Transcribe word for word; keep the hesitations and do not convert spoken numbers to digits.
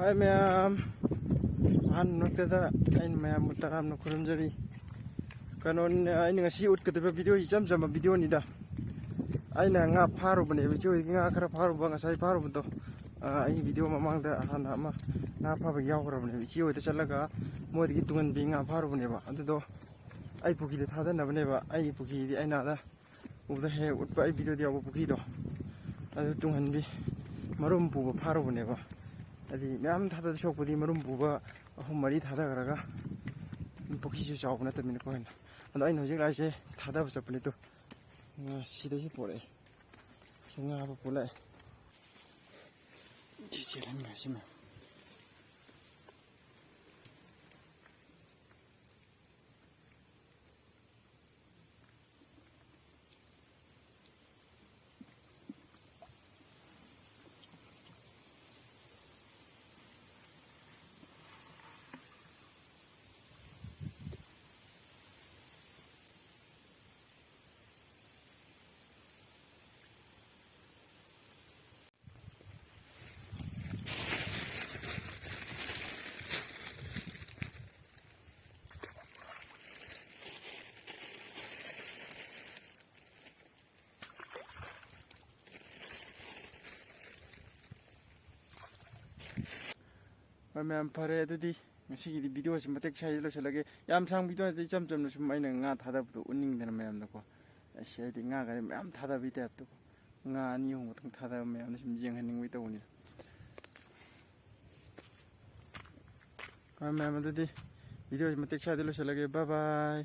ꯍꯥꯏ ꯃꯌꯥꯝ, ꯑꯍꯥꯟꯕ ꯃꯛꯇꯗ ꯑꯩꯅ ꯃꯌꯥꯝꯕꯨ ꯇꯔꯥꯝꯅ ꯈꯨꯔꯨꯝꯖꯔꯤ꯫ ꯀꯩꯅꯣꯅꯦ, ꯑꯩꯅ ꯉꯁꯤ ꯎꯠꯀꯗꯕ ꯚꯤꯗꯤꯑꯣ ꯏꯆꯝ ꯆꯝꯕ ꯚꯤꯗꯤꯑꯣꯅꯤꯗ꯫ ꯑꯩꯅ ꯉꯥ ꯐꯥꯔꯨꯕꯅꯦꯕ, ꯏꯆꯦ ꯍꯣꯏꯗꯒꯤ ꯉꯥ ꯈꯔ ꯐꯥꯔꯨꯕ, ꯉꯁꯥꯏ ꯐꯥꯔꯨꯕꯗꯣ꯫ ꯑ, ꯑꯩꯒꯤ ꯚꯤꯗꯤꯑꯣ ꯃꯃꯥꯡꯗ ꯍꯥꯟꯅ ꯑꯃ ꯉꯥ ꯐꯥꯕꯒꯤ ꯌꯥꯎꯈ꯭ꯔꯕꯅꯦꯕ꯫ ꯏꯆꯦ ꯍꯣꯏꯗ ꯆꯠꯂꯒ ꯃꯣꯏꯗꯒꯤ ꯇꯨꯡꯍꯟꯕꯤ ꯉꯥ ꯐꯥꯔꯨꯕꯅꯦꯕ꯫ ꯑꯗꯨꯗꯣ ꯑꯩ ꯄꯨꯈ꯭ꯔꯤꯗ ꯊꯥꯗꯅꯕꯅꯦꯕ꯫ ꯑꯩꯒꯤ ꯄꯨꯈ꯭ꯔꯤꯗꯤ ꯑꯩꯅ ꯑꯥꯗ ꯎꯕꯗ ꯍꯦꯛ ꯎꯠꯄ, ꯑꯩ ꯚꯤꯗꯤꯑꯣꯗ ꯌꯥꯎꯕ ꯄꯨꯈ꯭ꯔꯤꯗꯣ꯫ ꯑꯗꯨ ꯇꯨꯡꯍꯟꯕꯤ ꯃꯔꯨꯝ ꯄꯨꯕ ꯐꯥꯔꯨꯕꯅꯦꯕ꯫ ꯍꯥꯏꯗꯤ ꯃꯌꯥꯝ ꯊꯥꯗ ꯁꯣꯛꯄꯗꯤ ꯃꯔꯨꯝ ꯄꯨꯕ ꯑꯍꯨꯝ ꯃꯔꯤ ꯊꯥꯗꯈ꯭ꯔꯒ ꯄꯨꯈ꯭ꯔꯤꯁꯨ ꯆꯥꯎꯕ ꯅꯠꯇꯕꯅꯤꯅꯀꯣ ꯍꯦꯟꯅ꯫ ꯑꯗꯣ ꯑꯩꯅ ꯍꯧꯖꯤꯛ ꯂꯥꯛꯏꯁꯦ ꯊꯥꯗꯕ ꯆꯠꯄꯅꯦ꯫ ꯇꯨ, ꯉꯥ ꯁꯤꯗꯩꯁꯤ ꯄꯣꯔꯛꯑꯦ꯫ ꯁꯤ ꯉꯥ ꯍꯥꯞꯄ ꯄꯨꯂꯛꯑꯦ꯫ ꯁꯤ ꯆꯦꯜꯍꯟꯈ꯭ꯔꯦ ꯁꯤꯃ꯫ ꯍꯣꯏ ꯃꯌꯥꯝ, ꯐꯔꯦ ꯑꯗꯨꯗꯤ ꯉꯁꯤꯒꯤꯗꯤ ꯚꯤꯗꯤꯑꯣꯁꯤ ꯃꯇꯦꯛ ꯁ꯭ꯋꯥꯏꯗ ꯂꯣꯏꯁꯤꯜꯂꯒꯦ꯫ ꯌꯥꯝ ꯁꯥꯡꯕ ꯚꯤꯗꯤꯑꯣ ꯅꯠꯇꯦ, ꯏꯆꯝ ꯆꯝꯅ ꯁꯨꯝ ꯑꯩꯅ ꯉꯥ ꯊꯥꯗꯕꯗꯣ ꯎꯠꯅꯤꯡꯗꯅ ꯃꯌꯥꯝꯗꯀꯣ꯫ ꯑꯁ, ꯍꯥꯏꯗꯤ ꯉꯥꯒꯗꯤ ꯃꯌꯥꯝ ꯊꯥꯗꯕꯒꯤ ꯇꯥꯏꯞꯇꯀꯣ, ꯉꯥ ꯑꯅꯤ ꯑꯍꯨꯝ ꯈꯛꯇꯪ ꯊꯥꯗꯕ ꯃꯌꯥꯝꯗ ꯁꯨꯝ ꯌꯦꯡꯍꯟꯅꯤꯡꯕꯒꯤ ꯇꯧꯕꯅꯤꯗ꯫ ꯍꯣꯏ ꯃꯌꯥꯝ, ꯑꯗꯨꯗꯤ ꯚꯤꯗꯤꯑꯣꯁꯤ ꯃꯇꯦꯛ ꯁ꯭ꯋꯥꯏꯗ ꯂꯣꯏꯁꯤꯜꯂꯒꯦ꯫ ꯕꯥꯏ ꯕꯥꯏ꯫